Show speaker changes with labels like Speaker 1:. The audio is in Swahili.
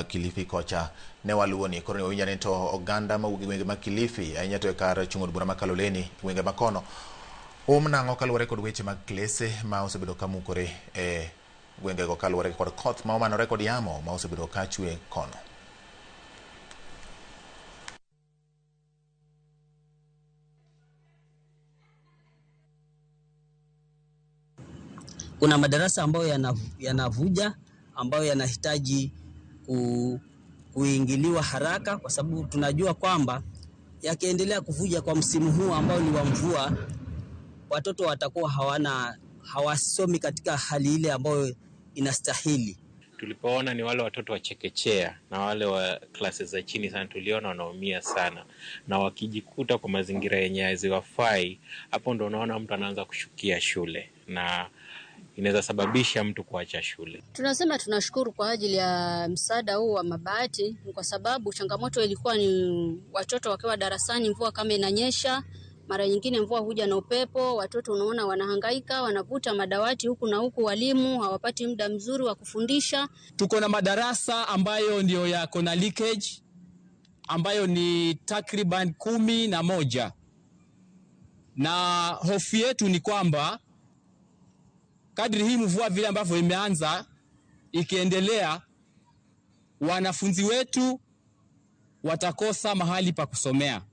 Speaker 1: Kilifi kocha ne waluwo ni koro ne wawinjo ni to oganda mawuok e gwenge ma Kilifi ahinya to e kar chung' od bura ma Kaloleni gwenge ma kono nang'o kaluwore kod weche mag klese ma osebedo ka mukore e gwengego kaluwore kod koth ma omanore kod yamo ma osebedo ka chwe kono.
Speaker 2: Kuna madarasa ambayo yanavuja ambayo yanahitaji kuingiliwa haraka, kwa sababu tunajua kwamba yakiendelea kuvuja kwa msimu huu ambao ni wa mvua, watoto watakuwa hawasomi katika hali ile ambayo inastahili.
Speaker 3: Tulipoona ni wale watoto wa chekechea na wale wa klasi za chini sana, tuliona wanaumia sana, na wakijikuta kwa mazingira yenye haziwafai, hapo ndo unaona mtu anaanza kushukia shule na inaweza sababisha mtu kuacha shule.
Speaker 4: Tunasema tunashukuru kwa ajili ya msaada huu wa mabati, kwa sababu changamoto ilikuwa ni watoto wakiwa darasani, mvua kama inanyesha, mara nyingine mvua huja na upepo, watoto unaona wanahangaika, wanavuta madawati huku na huku, walimu hawapati muda mzuri wa kufundisha.
Speaker 5: Tuko na madarasa ambayo ndio yako na leakage ambayo ni takriban 11, na hofu yetu ni kwamba kadri hii mvua vile ambavyo imeanza ikiendelea, wanafunzi wetu watakosa mahali pa kusomea.